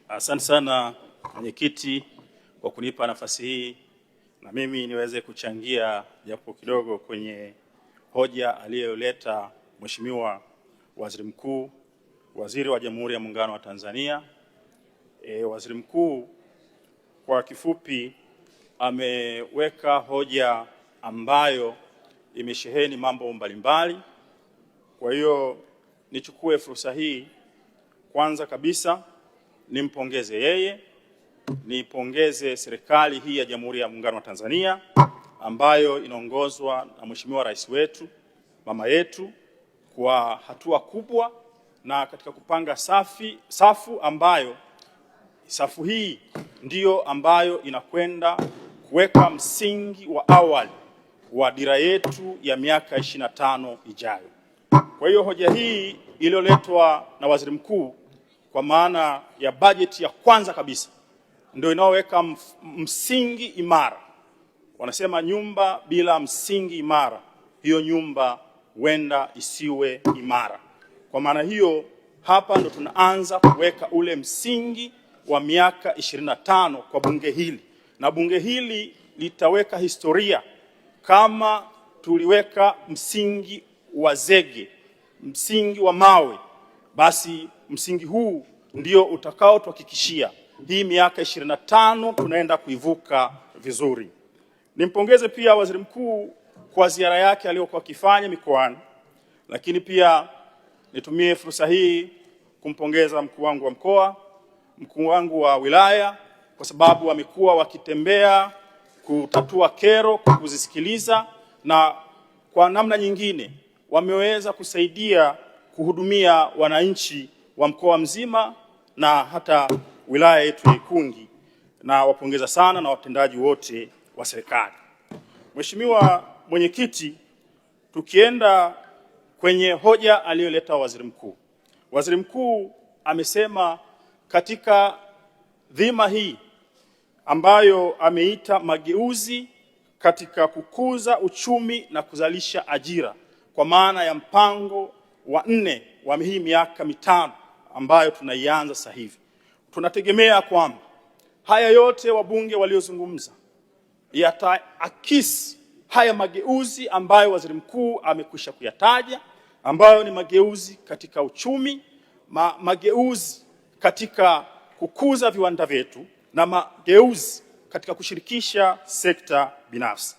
Asante sana mwenyekiti kwa kunipa nafasi hii na mimi niweze kuchangia japo kidogo kwenye hoja aliyoleta Mheshimiwa Waziri Mkuu, Waziri wa Jamhuri ya Muungano wa Tanzania. Waziri Mkuu kwa kifupi ameweka hoja ambayo imesheheni mambo mbalimbali. Kwa hiyo nichukue fursa hii kwanza kabisa nimpongeze yeye, niipongeze serikali hii ya Jamhuri ya Muungano wa Tanzania ambayo inaongozwa na Mheshimiwa Rais wetu, mama yetu, kwa hatua kubwa na katika kupanga safu ambayo safu hii ndiyo ambayo inakwenda kuweka msingi wa awali wa dira yetu ya miaka 25 ijayo. Kwa hiyo hoja hii iliyoletwa na Waziri Mkuu kwa maana ya bajeti ya kwanza kabisa ndio inaoweka msingi imara. Wanasema nyumba bila msingi imara, hiyo nyumba huenda isiwe imara. Kwa maana hiyo, hapa ndo tunaanza kuweka ule msingi wa miaka 25 kwa bunge hili, na bunge hili litaweka historia kama tuliweka msingi wa zege, msingi wa mawe, basi msingi huu ndio utakaotuhakikishia hii miaka 25 tunaenda kuivuka vizuri. Nimpongeze pia Waziri Mkuu kwa ziara yake aliyokuwa akifanya mikoani, lakini pia nitumie fursa hii kumpongeza mkuu wangu wa mkoa, mkuu wangu wa wilaya, kwa sababu wamekuwa wakitembea kutatua kero, kwa kuzisikiliza na kwa namna nyingine wameweza kusaidia kuhudumia wananchi wa mkoa mzima na hata wilaya yetu ya Ikungi, na wapongeza sana na watendaji wote wa serikali. Mheshimiwa Mwenyekiti, tukienda kwenye hoja aliyoleta Waziri Mkuu, Waziri Mkuu amesema katika dhima hii ambayo ameita mageuzi katika kukuza uchumi na kuzalisha ajira, kwa maana ya mpango wa nne wa hii miaka 5 ambayo tunaianza sasa hivi, tunategemea kwamba haya yote wabunge waliozungumza yataakisi haya mageuzi ambayo Waziri Mkuu amekwisha kuyataja, ambayo ni mageuzi katika uchumi, mageuzi katika kukuza viwanda vyetu na mageuzi katika kushirikisha sekta binafsi.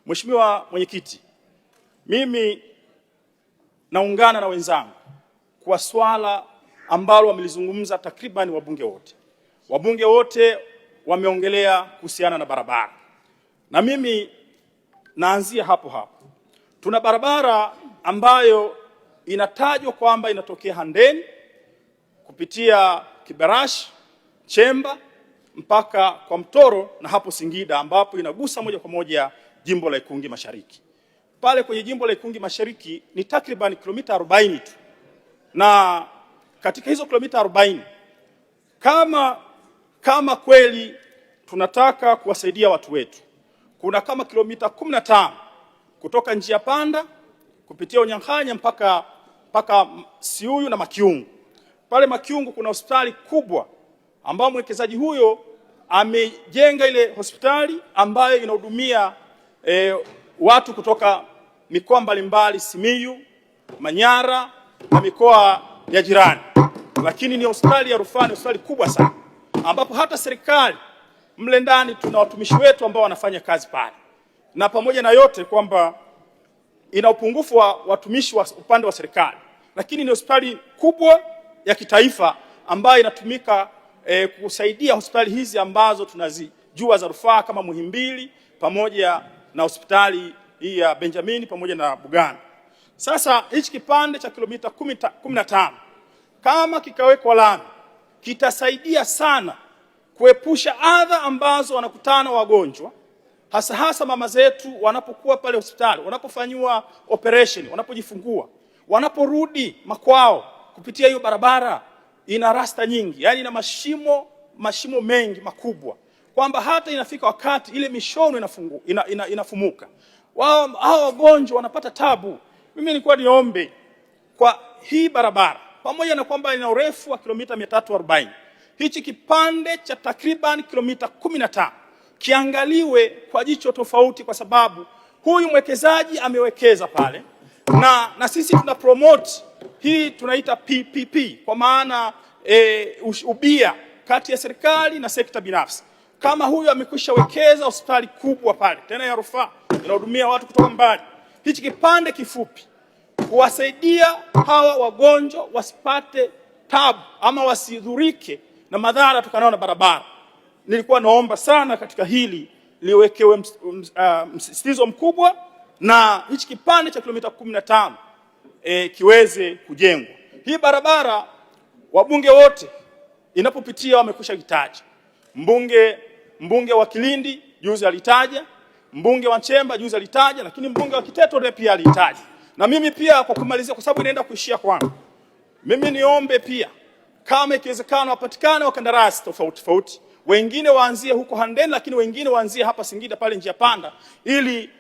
Mheshimiwa Mwenyekiti, mimi naungana na wenzangu kwa swala ambalo wamelizungumza takriban wabunge wote. Wabunge wote wameongelea kuhusiana na barabara, na mimi naanzia hapo hapo. Tuna barabara ambayo inatajwa kwamba inatokea Handeni kupitia Kibarashi, Chemba mpaka kwa Mtoro na hapo Singida ambapo inagusa moja kwa moja jimbo la Ikungi Mashariki. Pale kwenye jimbo la Ikungi Mashariki ni takriban kilomita 40 tu, na katika hizo kilomita 40 kama kweli tunataka kuwasaidia watu wetu, kuna kama kilomita 15 kutoka njia panda kupitia Unyanghanya mpaka Siuyu na Makiungu. Pale Makiungu kuna hospitali kubwa ambayo mwekezaji huyo amejenga ile hospitali ambayo inahudumia watu kutoka mikoa mbalimbali, Simiyu, Manyara na mikoa ya jirani, lakini ni hospitali ya rufaa, ni hospitali kubwa sana, ambapo hata serikali mle ndani tuna watumishi wetu ambao wanafanya kazi pale, na pamoja na yote kwamba ina upungufu wa watumishi wa upande wa serikali, lakini ni hospitali kubwa ya kitaifa ambayo inatumika kusaidia hospitali hizi ambazo tunazijua za rufaa kama Muhimbili pamoja na hospitali hii ya Benjamini pamoja na Bugando. Sasa hichi kipande cha kilomita 15 kama kikawekwa lami kitasaidia sana kuepusha adha ambazo wanakutana wagonjwa, hasa hasa mama zetu wanapokuwa pale hospitali, wanapofanyiwa operation, wanapojifungua, wanaporudi makwao kupitia hiyo barabara ina rasta nyingi, yani ina mashimo mengi makubwa, kwamba hata inafika wakati ile mishono inafumuka, wao hao wagonjwa wanapata tabu. Mimi nilikuwa niombe kwa hii barabara, pamoja na kwamba ina urefu wa kilomita 340, Hichi kipande cha takriban kilomita 15 kiangaliwe kwa jicho tofauti, kwa sababu huyu mwekezaji amewekeza pale na sisi tuna promote hii tunaita PPP kwa maana ubia kati ya serikali na sekta binafsi. Kama huyu amekwisha wekeza hospitali kubwa pale tena ya rufaa inahudumia watu kutoka mbali, hichi kipande kifupi kuwasaidia hawa wagonjwa wasipate tabu ama wasidhurike na madhara tukanao na barabara. Nilikuwa naomba sana katika hili liwekewe msisitizo mkubwa na hichi kipande cha kilomita 15 kiweze kujengwa. Hii barabara wabunge wote inapopitia wamekwisha kitaja. Mbunge wa Kilindi juzi alitaja, mbunge wa Nchemba juzi alitaja, lakini mbunge wa Kiteto ndiye pia alitaja. Na mimi pia kwa kumalizia, kwa sababu inaenda kuishia kwangu, mimi niombe pia kama ikiwezekana wapatikane wakandarasi tofauti tofauti, wengine waanzie huko Handeni, lakini wengine waanzie hapa Singida pale njia panda, ili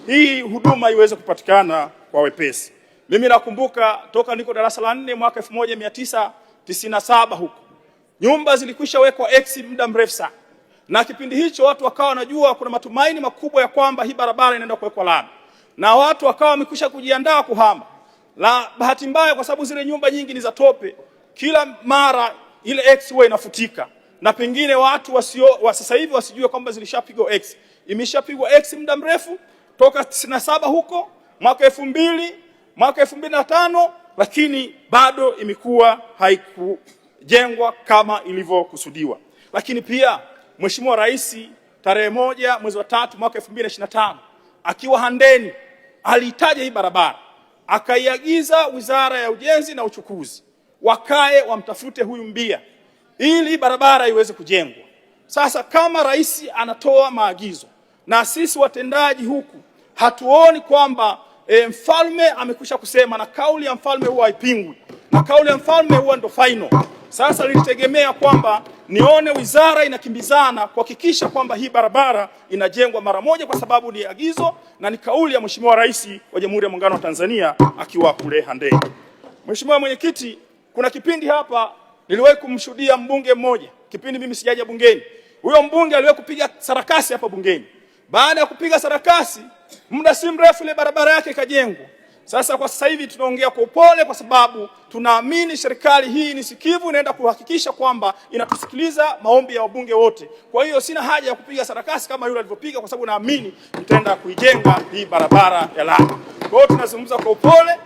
hii huduma iweze kupatikana kwa wepesi. Mimi nakumbuka toka niko darasa la 4 mwaka 1997 huko nyumba zilikwisha wekwa X muda mrefu sana, na kipindi hicho watu wakawa wanajua kuna matumaini makubwa ya kwamba hii barabara inaenda kuwekwa lami, na watu wakawa wamekwisha kujiandaa kuhama. La bahati mbaya, kwa sababu zile nyumba nyingi ni za tope, kila mara ile X huwa inafutika, na pengine watu wasio wa sasa hivi wasijue kwamba zilishapigwa X. Imeshapigwa X muda mrefu toka 97 huko mwaka 2000, mwaka 2005, lakini bado imekuwa haikujengwa kama ilivyokusudiwa. Lakini pia Mheshimiwa Rais tarehe 1 mwezi wa 3 mwaka 2025 akiwa Handeni aliitaja hii barabara, akaiagiza Wizara ya Ujenzi na Uchukuzi wakae wamtafute huyu mbia ili barabara iweze kujengwa. Sasa kama rais anatoa maagizo na sisi watendaji huku hatuoni kwamba mfalme amekwisha kusema, na kauli ya mfalme huwa haipingwi, na kauli ya mfalme huwa ndo final. Sasa nilitegemea kwamba nione wizara inakimbizana kuhakikisha kwamba hii barabara inajengwa mara moja, kwa sababu ni agizo na ni kauli ya Mheshimiwa Rais wa Jamhuri ya Muungano wa Tanzania akiwa kule Handeni. Mheshimiwa Mwenyekiti, kuna kipindi hapa niliwahi kumshuhudia mbunge mmoja, kipindi mimi sijaja bungeni. Huyo mbunge aliwahi kupiga sarakasi hapa bungeni. Baada ya kupiga sarakasi, muda si mrefu ile barabara yake ikajengwa. Sasa kwa sasa hivi tunaongea kwa upole, kwa sababu tunaamini serikali hii ni sikivu, inaenda kuhakikisha kwamba inatusikiliza maombi ya wabunge wote. Kwa hiyo sina haja ya kupiga sarakasi kama yule alivyopiga, kwa sababu naamini mtaenda kuijenga hii barabara ya lami. Kwa hiyo tunazungumza kwa upole,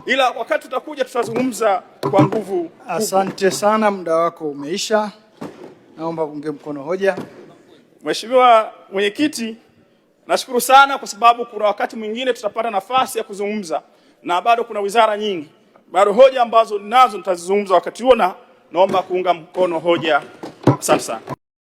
ila wakati tutakuja tutazungumza kwa nguvu. Asante sana, muda wako umeisha. Naomba unge mkono hoja. Mheshimiwa Mwenyekiti, nashukuru sana kwa sababu kuna wakati mwingine tutapata nafasi ya kuzungumza na bado kuna wizara nyingi, bado hoja ambazo ninazo nitazizungumza wakati huo, na naomba kuunga mkono hoja. Asante sana.